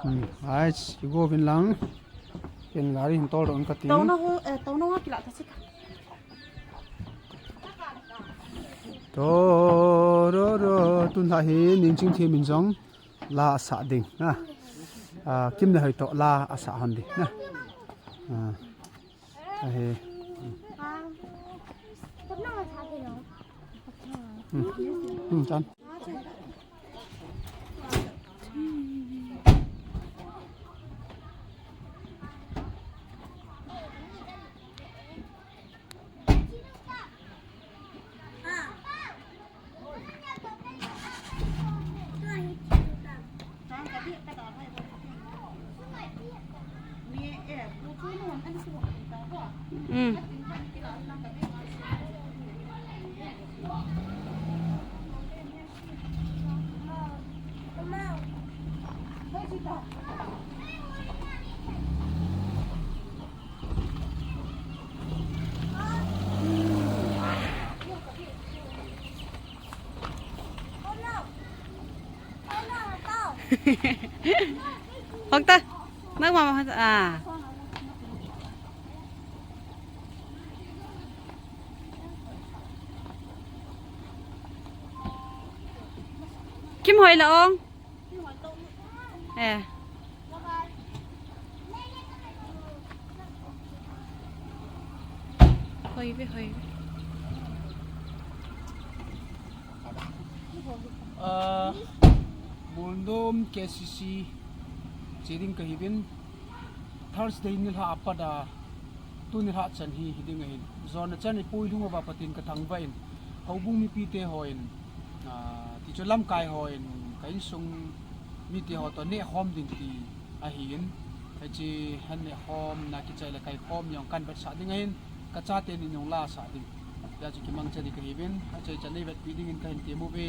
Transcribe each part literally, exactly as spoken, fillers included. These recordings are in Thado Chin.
Hmm, ai, i go vin lang. Ken gari hin tol don ka tin. Tona ho, eh, tona ho kila ta sik. To, ro, ro, tun la hi ning ching thi min jong la asa ding na. Ah, kim na hoi to la asa hon ding na. Ah. Ahe. Hmm. Hmm, chan. Hok ta. Nak mama hok ta. Ah. Kim hoi la ong. Eh. Hoi ve, hoi ve. Ah, Buldom K C C che ding kahi vin. Thursday nilhah a pat a, tuni nilhah chan hi, hi ding ahin. Jona chan i puilhung uva Pathen ka thangvah in, houbung mipite hon, ah, ti chu lamkai hon, ka insung mite ho to neh khom ding ti ahin. Hiche hin neh khom na kichai le kai khom jong kan vetsah ding ahin, ka chate nin jong la sah ding. Hijeh chun kimangcha ding kahi vin, achai chan nei vetpi dingin kahin ti mu ve.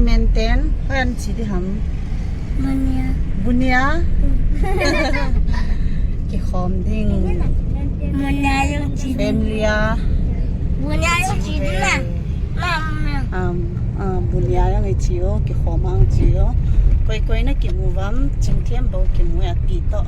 Maintain, hoi an chi di ham. Bunia. Bunia? Kikhom ding. Bunia jong chi. Family a. Bunia jong chi ding na. Mama. Um, uh, Bunia jong i chi o, kikhom ang chi o. Koi koi na kimu vam, Chingthem bou kimu a ti to.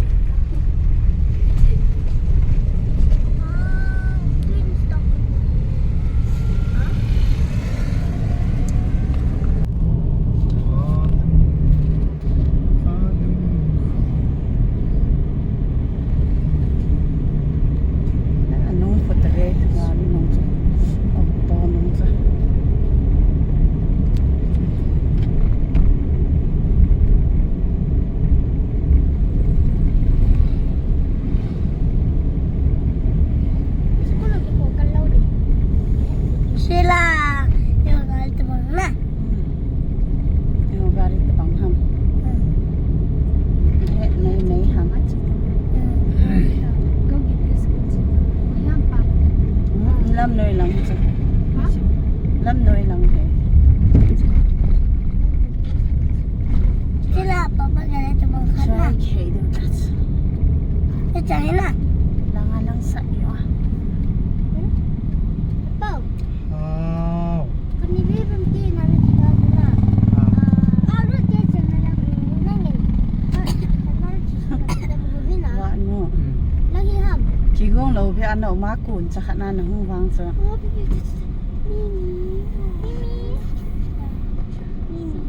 Sila, yo gari tabang na. Hmm. Yo gari tabang ham. Hmm. Eh, nei, nei ham. Hmm. Hmm, lamnoi lang chu. Ha? Lamnoi lang he. Sila, papa, gari tabang khat na. Chai khei deu ta chu. Chai na. Langa lang sah yo. Hmm? Pau. Wow. Kani ve bam ti na ni ta na. Ah. Ah, ru te chen na la ni na ni. Ah, na ni na mo vi na. Wa no. Hmm. Lagi ham. Kigong lou ve ano ma kun cha khat na na hung vang cha. Oh, pi, pi, pi, pi. Mi, mi. Mi, mi. Mi, mi.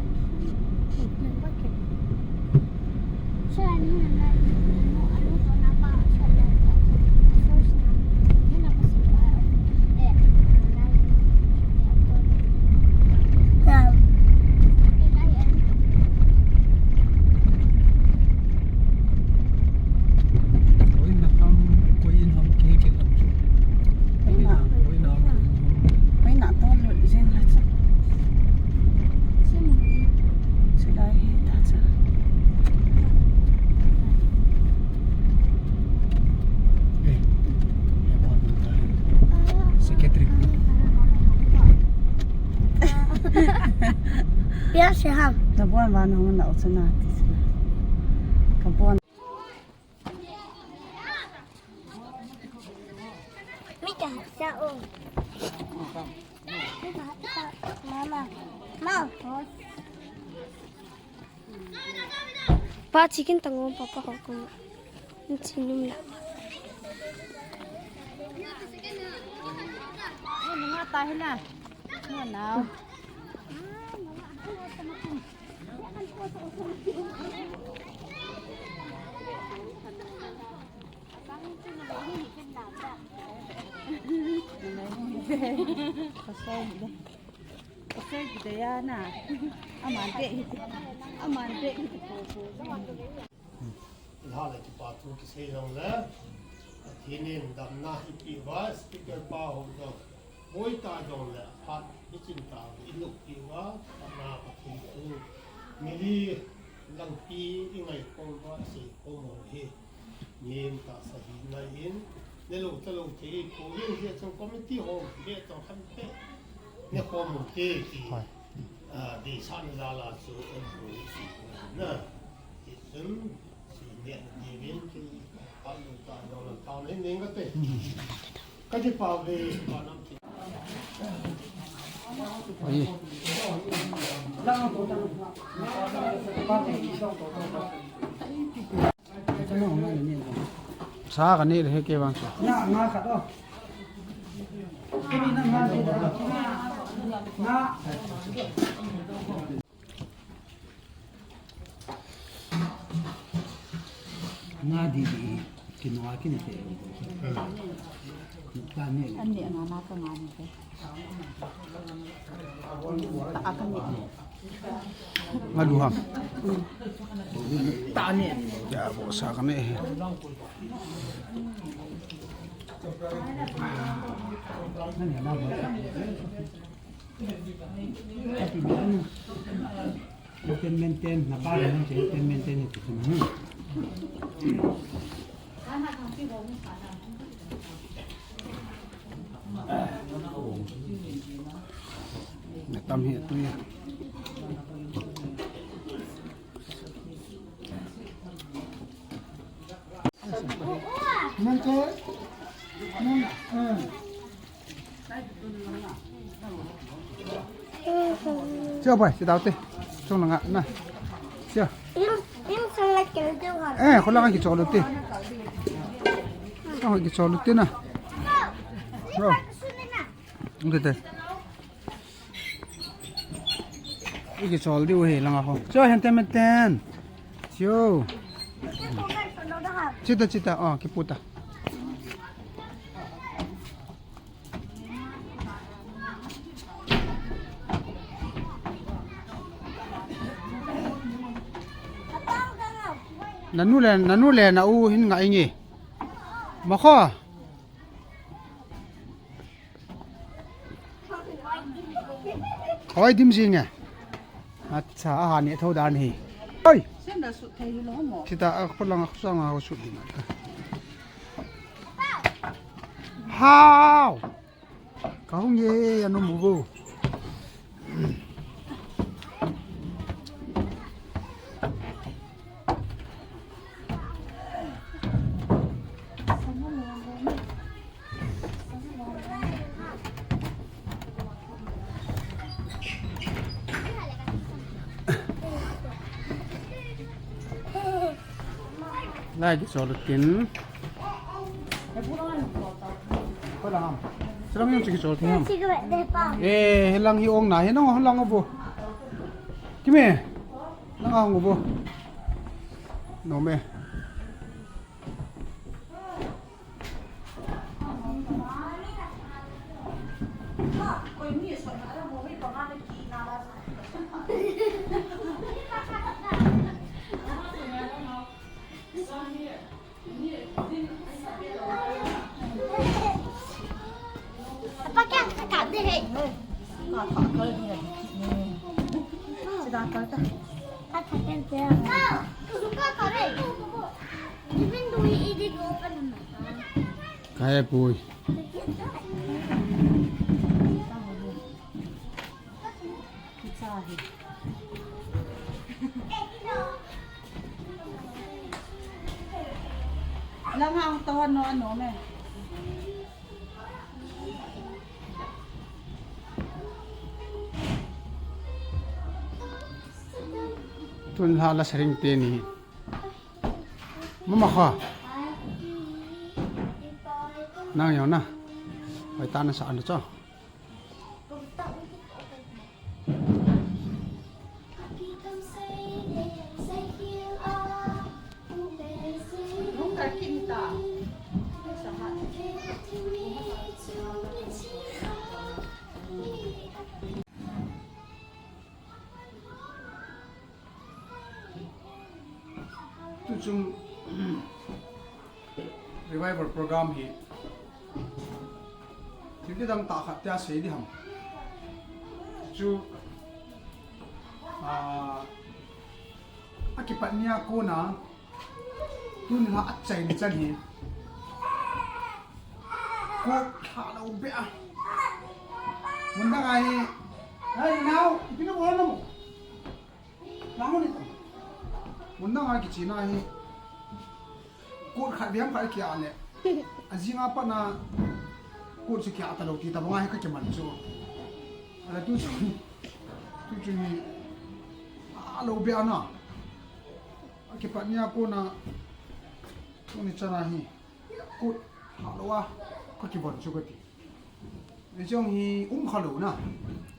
Oi na to lut jeng la cha. Chulai hi ta cha. Ya se ham. Ka bon van hung na u chana ti sina. Ka bon. Mi ta sa o. Mama. Ma. Pa chicken tango papa ho ko. Chinum la. Ni nga ta hina. Ni na. Pasal kita ya na. Aman te, aman te. Ilha le kipa thu kisei jongle, Pathen in damna ipeh uva, speaker pa ho jong, boi ta jongle, aphat ichin tauve, inupi uva, damna Pathen thu, mili langpi ingai khom uva, isei khom u hi, nem tahsa hina in, nelou talou thei, kou veng jeh chun committee ho, ve tong khan pe, ne khom u te ti, Hoi. ah, deisahna jal a chu, en kou si na. Oi. Sa ka neh le he kei vang chu. Nga di di, kino a kine te. Ta ne. An ne nga na ka nga ne te. Ta a ka ne. Nga du ham. Ta ne. Ya, bo sa ka ne he. Ten maintain, na pa na ten maintain ni tu na. Na tam hi tu ya. Maintain. Main, eh. Chia bai, chia dau te. Chung langa, na. Chia. Im, im sang la kel deu ha. Eh, kholang kichol u te. Kholang kichol u te na. Ro. Ung te te. Ikichol diu hi langa ho. Chia hen ten maintain. Chia. Chia ta, chia ta. Oh, kipu ta. Nanu le, nanu le na u hin ngai nge. Makho. Hoi dim jing e. Acha, aha ne tho dan hi. Oi. Senda sut thei hi lo mo. Kita a kholang a khosang a sut dim. Hao. Ka hung ye, anu mu bu. Lai kichol tin. Silang yung kichol tin. Eh, hilang hi ong na, hinang hilang abo. Kime. Nang ang abo. No me. Kaya pui. Pizza hi. No, no, me. Tun la la sering te ni. Mama kha. Nang yo na. Bai ta na sa anu cho. Tuchung revival program hi thil dang tah khat tia sei di ham. Chu, ah, akipat nia kona tuni la achaina chan hi ko tha lo be a. Mun dang a hi, "Hey, nau, ipi nabol na mo?" Nang ni ta. Mun dang a kichina hi. Kot khat veng khat kia le. Ajing a pat na kot chu kia ta lo ti ta bang a hi ka kiman chu. Ala tu chu. Tu chu ni. A lo be a na. Akipat nia kona. Tuni chan a hi. Kot tha lo a. Ka kivon chu ka ti. Ni chong hi um kha lo na.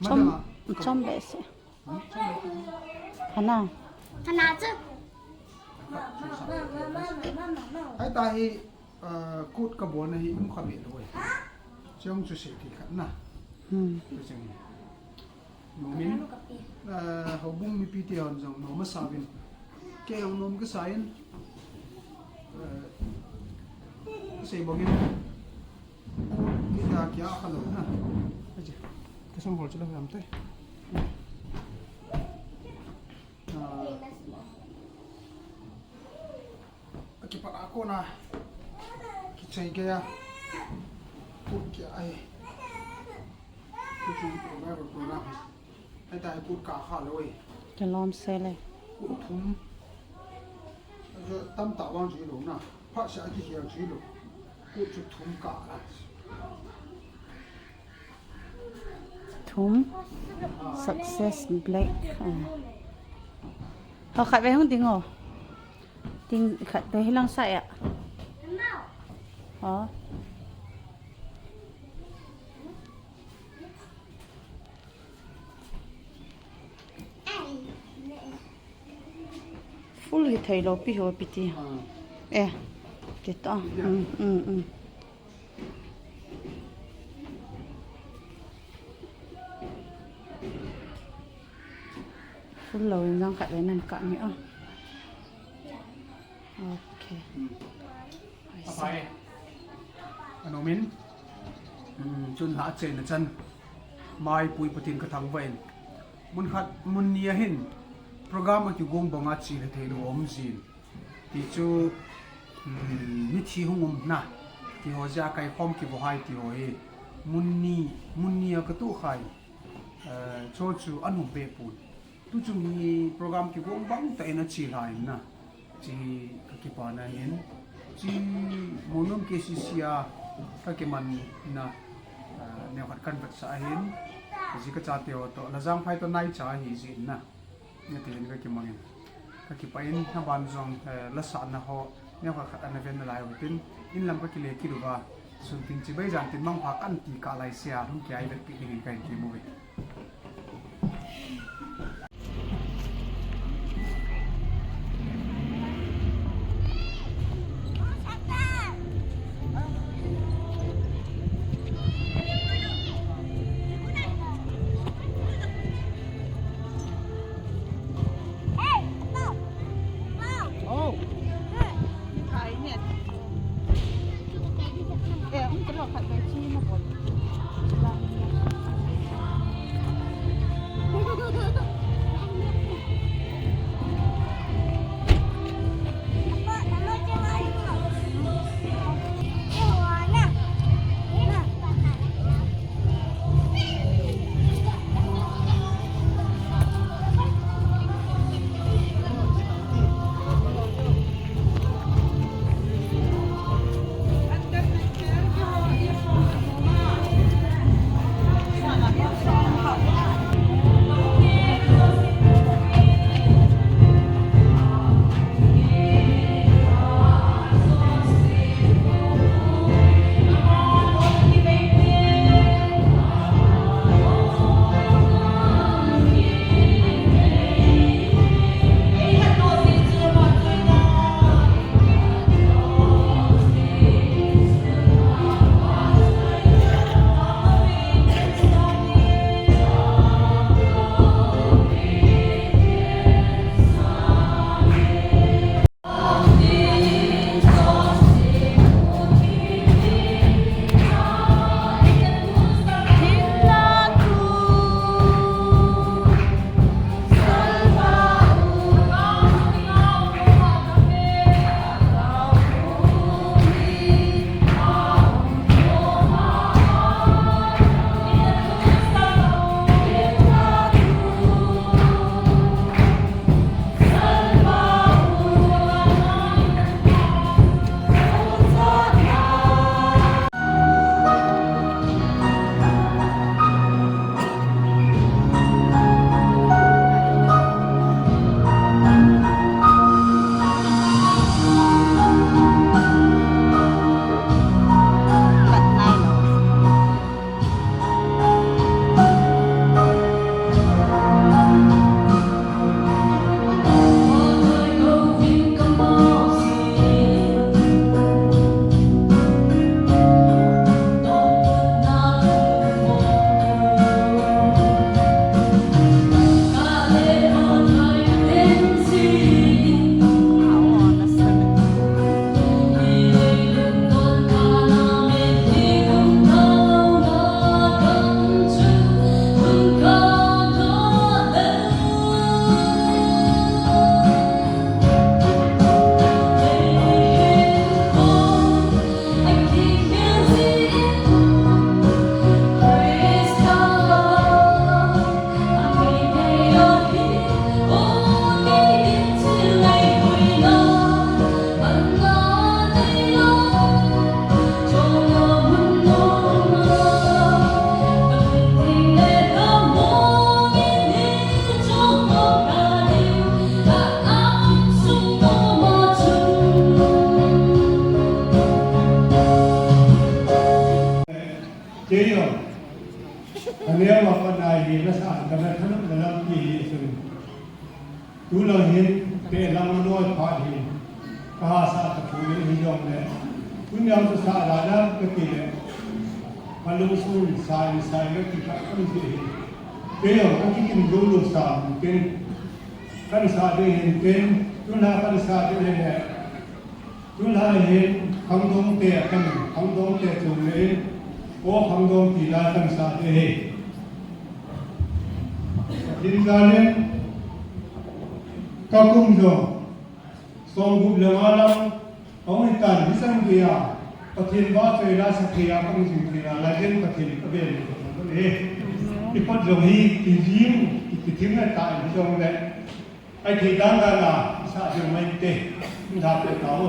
Chom, madang a. Chom be se. Hana. Hana chu. Hai ta hi, ah, kot ka bolna hi um kha be lo e. Chong chu se ti khat na. Hmm. Chong. Nomin, ah, houbung mipi te hon jong nom asa uvin. Kei jong nom kasa in. Eh, sei bangin. Kita kia kha lo na. Aje. Ka sam bol chu la ham te. Ah, akipat a kona. Kichai gaya. Kot kia ai. Kot chu program, program. Heta hi kot ka kha lo e. Ka lom se le. Kot thum. Ajo tam ta vang chu lo na. Pha sa ki hial chu lo. Kot chu thum ka la. Thum. Success Black. Ah. Ho khat ve hung ding o. Ding khat ve hi lang sa ya. Ho. Full hi thei lo pi ho pi ti. Ah. Eh, ti to. Yeah. Mm, mm, mm. Full lo in jong khat le nan ka nge o. Okay. Hmm. I see. Apai. Anomin. Hmm, chun la achaina chan. Mai pui putin ka thangvah in. Mun khat, mun ni a hin. Program a kigong banga chi le thei lo um jin. Ti chu, hmm, mithi hung um na. Ti ho jeh a kai khom kivo hai ti ho hi. Mun ni, mun ni a ka tu khai. Eh, cho chu an hung be pun. Tu chung hi program kigong bang tah in a chi lai na. Chi ka kipana hin. Chi Monom K C C a ka kiman na, ah, neo khat kan vetsah hin. Ji ka chate ho to, la jang phai to nai cha hi ji na. Nati hin ka kimangin. Ka kipah in na ban jong, eh, la sa na ho. Neo khat khat ana ven na lai ho tin. In lam ka kile kiluva. Sun tin chibai jan tin mangpha kan ti ka lai sia. Lung kia i vet pi ding in ka in kimu ve. Ka neo a pat na hi nasa ka na thanop na lampi hi chun. Tulang hin, te lam a noi phat hin. Ka hahsa ka thu in hijongle. Tunia chu sa la na ka ti le. Ka lungsun sa in sa in ka ti ka kan ti hi. Te jong ka kikim jou lou sa tin. Kan sa ding hin tin. Tuna kan sa ding hin le. Tulai hin khangdong te a kan, khangdong te chung le in, o khangdong ti la kan sa te he. Pathen jal in, ka kum jong, songgup le nga lang, hung hitan hisan gei a, Pathen vahchoi la sa thei a, kong jing thei la, lai jeng Pathen ka bel ni ka thang he. I pat jong hi, i jing, i kithing na ta in jong le. Ai thei dan dan a, sa jeng mai te, da pe ta o.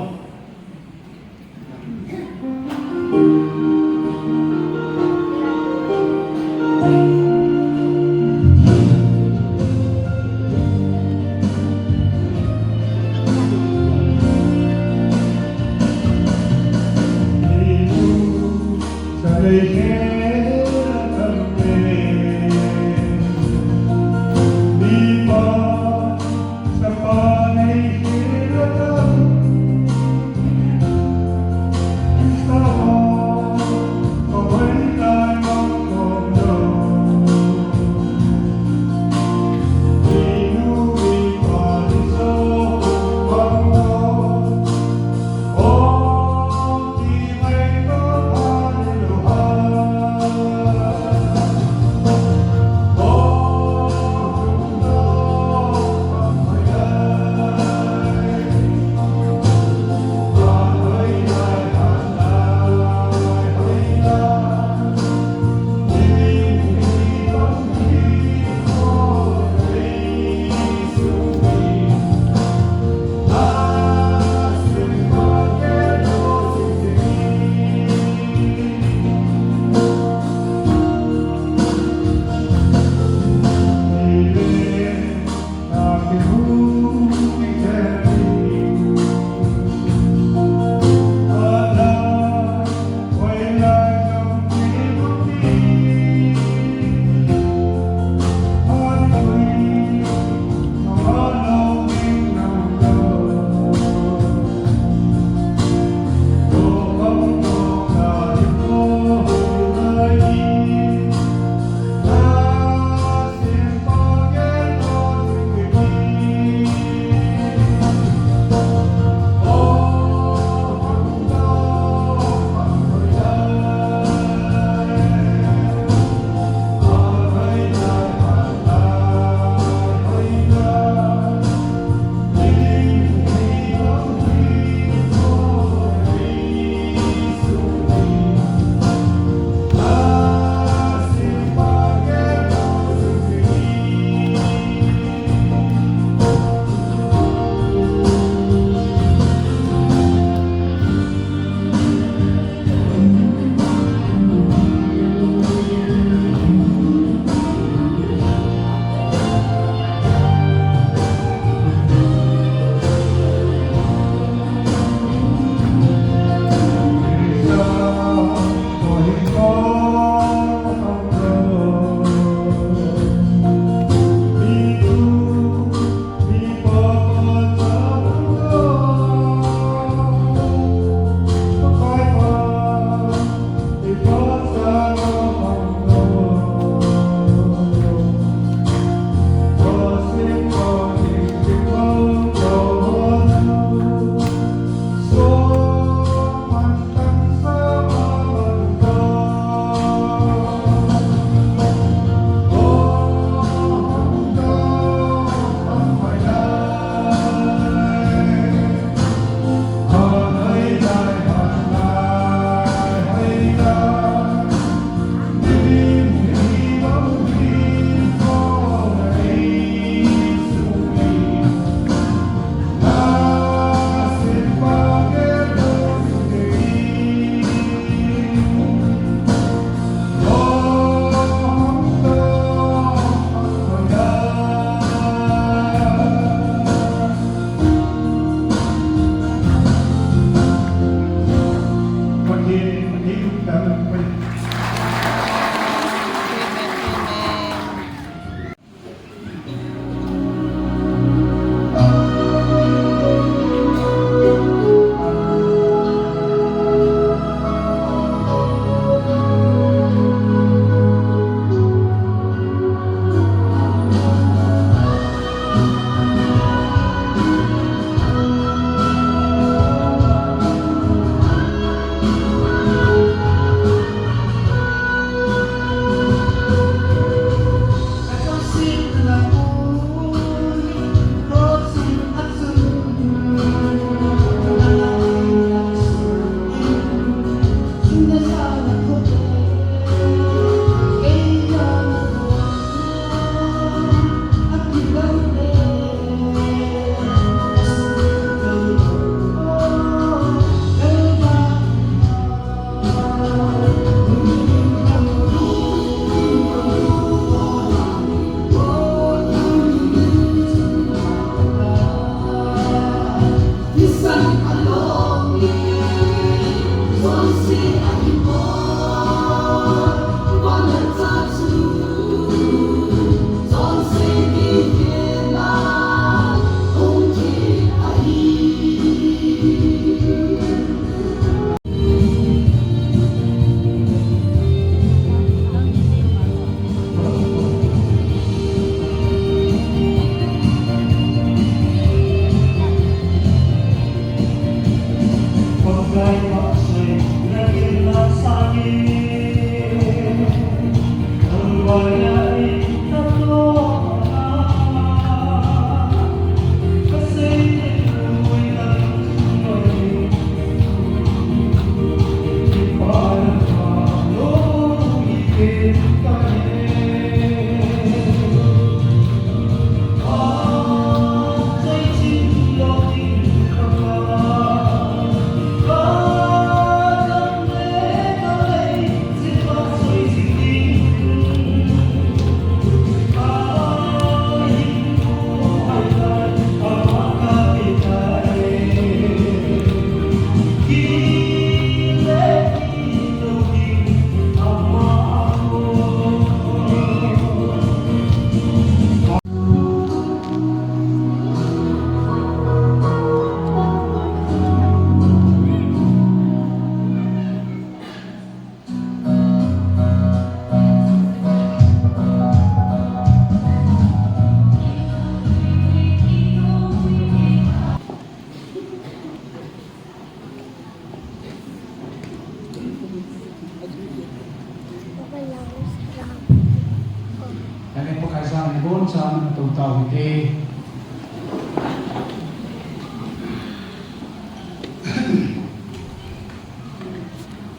Kani Pakai jana ibon chan tou tau hite.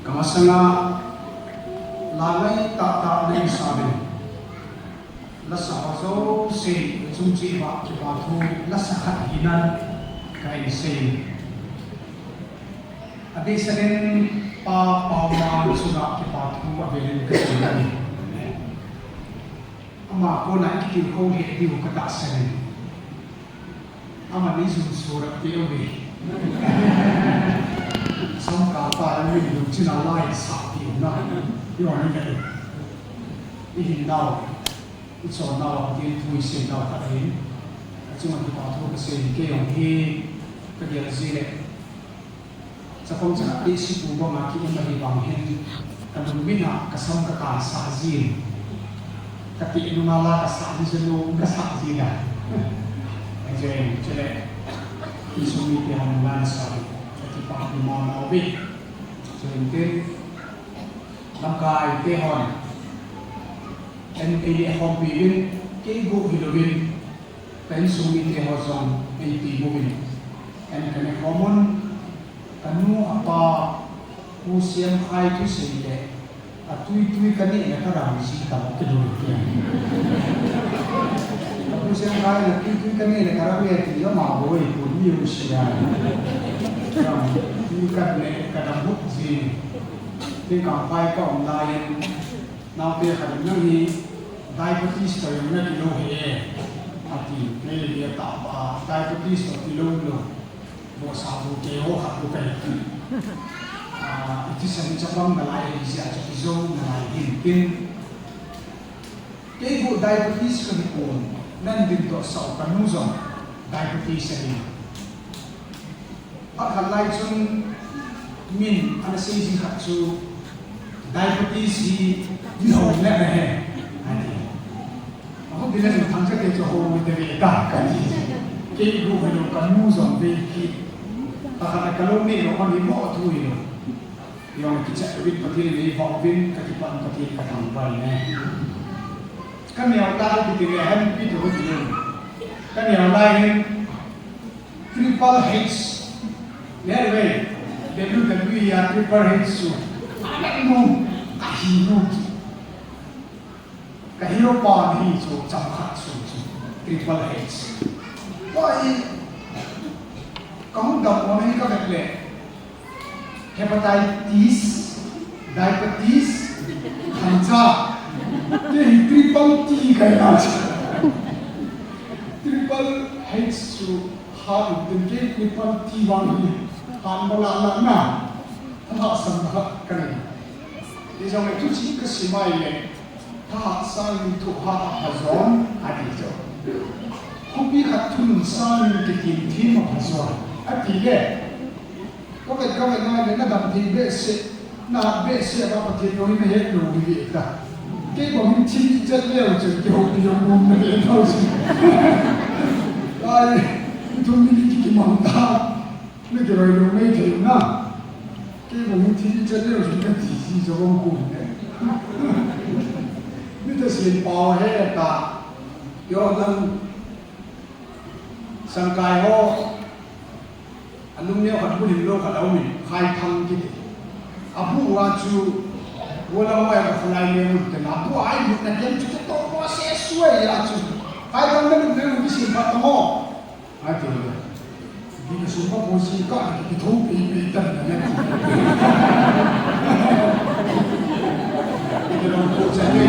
Kamasanga la ngai tahtah nei sa ve. Lasa ho jouse chung cheh uva kipa thu lasa khat hinan ka hin sei. Adehsetnin Pa Paomang chunga kipa thu avelin ka sei ahi. Ama kona i kitilkhou lheh diu ka tahsan in. Amani jun sura ti uve. Samkal pa min lungchina lai sa ti na. Yo ni ka. I hin dau. I chon nau a Pathen thu i sei nau khat ahin, achunga kipa thu ka sei in, kei jong hi ka gel ji le. Chapang chana teh sipu banga ki um ahi vang hin, ka lungmin a ka sam ka kansah jin. Ka teh nunga la ka sah ji, jinu ka sah jin a. Ahin, chule, insung mite hon nunga na sah, ka kipah mama uve. Chuin tin, lamkai te hon. An eile khompi uvin, kei guh hilouvin, ka insung mite ho jong eipeh uvin. An ka ne khom un, ka nu a pa, Pu Siamkhai thusei le, atui tui ka neh le ka ram ji tam kilou ti. Ka Pu Siamkhai le tui tui ka neh le ka ram e ti lama boi pu ni u sia. Ram tui ka neh ka dam hut ji. Tin Kangphai ka um lai in, Naote khat in, "Nang hi diabetes toh jong na kilou ahi e," ati. Kei le ta ba, "Diabetes toh kilou lou. Bo sa bu ke ho khat bu kai." Ah, iti sa ni chapang nalai hi sia cha kijo nalai hin tin. Kei bu diabetes ka hi pon, nan din toh sao ka nu jong diabetes ahi. Akhat lai chun min ana sei jing khat chu, "Diabetes hi mihou nat ahi," ati. Ahung dile jong thangcha te chu hou te ve ta ka ti. Kei bu ve lo ka nu jong ve ki. Pakhat a ka lou neh lou a mi mo thu hi lo. Jong kichat uvin Pathen in eivah uvin ka kipah in Pathen ka thangvah in e. Ka neo lai ti ti le han pi tu ti le. Ka neo lai hin Triple H. Neh ve, W W E a Triple H chu. Anak nom, ahi nom. Ka hero pa hi chu chang khat chu chu. Triple H. Tua hi, ka hung dam mo ni ka vet le. Hepatitis, diabetes, cancer. Kei hi triple T ka hi a chu. Triple H chu hat in tin kei triple T vang hi. Hat ma la la na. Tha sa na ka ni. Ni jong le chu chi ka si mai le. Tha sangin thuhah a phajon, ati chu. Khopi khat thunun sangin kitim thim a phajon, ati le. Ka vet, ka vet ngai le, na dam thei behseh, na hat behseh a Pathen jong hin na het lou hi ve ta. Kei bang hin thi chat leu chun kihoupi jong um na ve lou chu. Ai, thum ni ki kimang ta. Mi kiloi lou mei thei na. Kei bang hin thi chat leu chun ka ti ji chu bang ku ne. Mi Sin pao he ta. Yo nang sangkai ho. Anung neo khat bulim lo khat aumin khai thang kiti. Abu wa chu wala wa ka khalai ne mun te na bu ai mun na ken chu to ko se suai ya chu. Khai thang na mun ne mun kisin pa to mo. Ai te. Bi ka sum pa ko si ka ki tho pe pe tan na ne. Ki lo ko sa ne.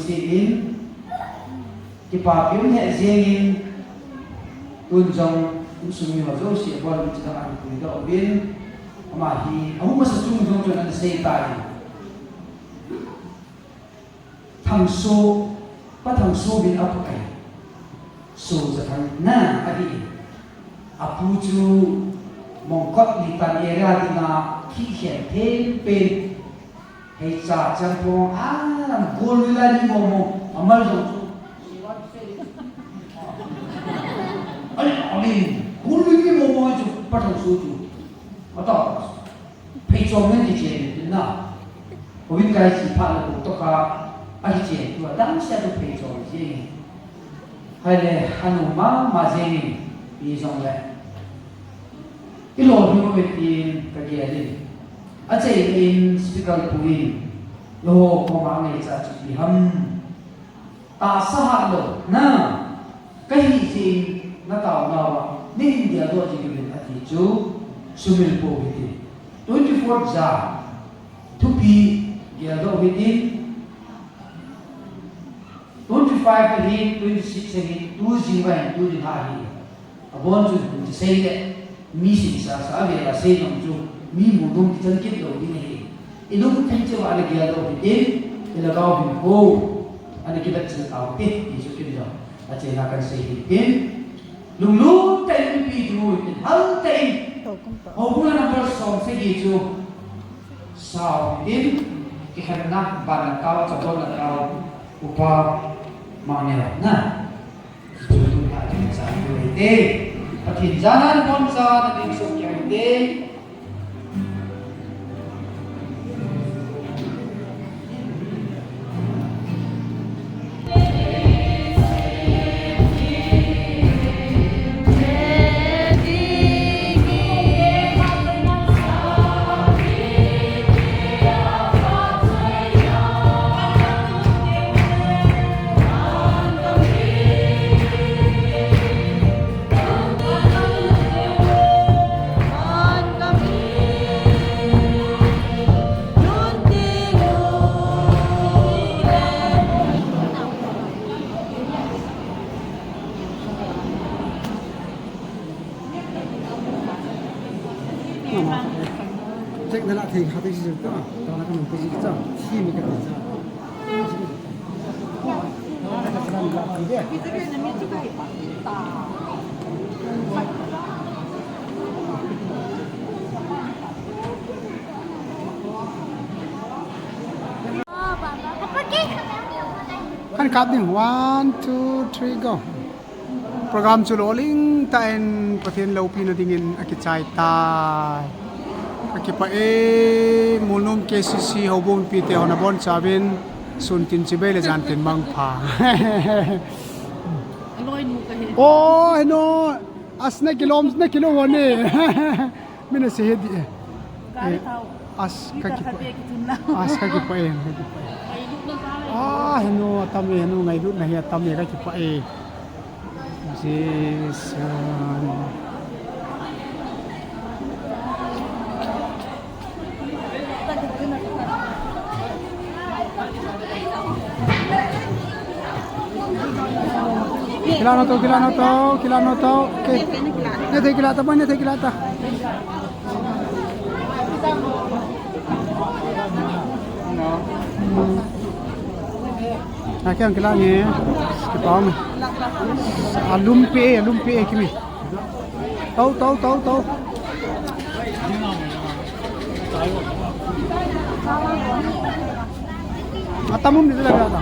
In, kipapi um lheh jengin, tun jong insung mi ho jouse abon in chidang ahin puidoh uvin, ama hi ahung masa chung jong chun ana seitai. Thangso, Pa Thangso min apu ahi. Sojathang na ahi. Apu chu Mongkot Litan area dinga thikhen them pen. Hei cha chang pong a, lam gol la ni mo mo, amal jong chu. Ai, ai, gol ni mo mo chu, Pa Thangso chu. Ata. Pheichom ngen kichen tin na. Uvin kai chi pha la ko to kha, a kichen tu a dang sia tu pheichom jeng. Hai le, hanu mama jeng, pi jong le. I lo hi mo tin ka gel in. Achaina in speaker pu in, lo ho ko ma ngai cha chu pi ham. Tahsa hat lou, na, kahi jeh in na taonau a, nei hin geldoh jing uvin ati chu, sumil pou hite. Twenty-four jan, thupi geldoh hitin, twenty-five ahi, twenty-six ahi, tu jing uva hin tu ding ahi. Abon chu, chu sei le, mi sisa sa a vela sei jong chu, mi mu nom kichan kit lou ding ahi. I lungthim cheh uva ana geldoh hitin, i lhagao hinkho ana kibat chil tau te, ti chu kin jong, achaina kan sei hitin. Lunglut tah in ipi thu hitin, hal tah in, houbung a number som sagi chu, sao hitin, kikhenna, banna tao, chabonna tao, Upa Mangneo na. Pathen jana nabonchauvin ding soh kei ute. Check na la thei kha te si ta, ta na ka man te si ta, si mi ka ta sa. Kan kap ding, one, two, three, go. Program chu lolhing tah in Pathen loupina dingin akichai tai. Kakipah e, Molnom K C C houbung mipite hon abonchauvin sun tin chibai le jan tin mangpha. Aloi nu ka he. Oh, heno. As na kilom, na kilom hon e. Mina se he di e. Gari thao. As kakipah e. As kakipah e, kakipah e. Ah, heno atam e, heno ngailutna hi atam e, kakipah e. Jesu. Kila no to, kila no to, kila no to. Okay. Ne te kila ta, ne te kila ta. Akiang kila nge. Kipah me. Alum pe, alum pe kimi. Tau, tau, tau, tau. Atam um ni la ta.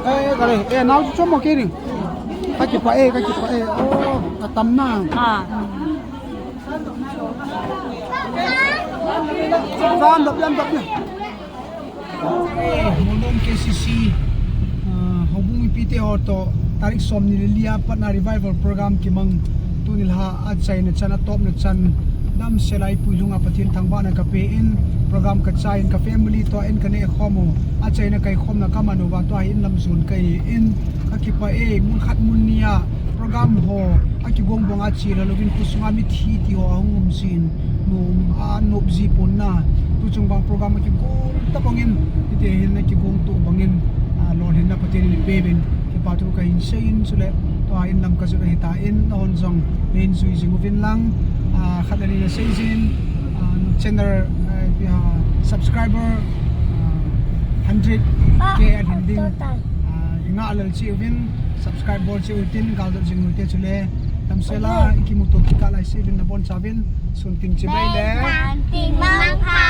Eh, kare, eh, nau chu mo kering. Kakipah e, kakipah e. Oh, atam na. Ah. Jan dap, jan dap ni. Molnom K C C, ah, houbung mipite ho to, tarik som ni le li a patna revival program kimang, tuni lha achaina chan, atopna chan, damsel a ipui lhunga Pathen thangvahna kapen, program kachai in ka family to in kaneh khom u, achaina kaikhomna kaman uva tua hi in lam jon kahi in, kakipah e, mun khat mun ni a, program ho, akigong bong a chil louvin khosunga mithi ti ho ahung um jin, nom, anop ji pon na, Tuchung vang program a kigong tabang in, hiti hin na kigong to bang in, ah, lolhinna Pathen in eipe uvin, kipa thu kahin sei in chule, tua in lam kajot ahitan, nahon jong, neihin jui jing uvin lang, ah, khat le ni nasei jin, ah, channel, ah, subscriber, ah, hundred K alhin ding, ah, ingah lel cheh uvin, subscribe bol cheh utin, galdot jing uvin te chule, damsel a, ikimuto kit kah lai seh uvin nabonchauvin, sun tin chibai le. Sun tin mang pha.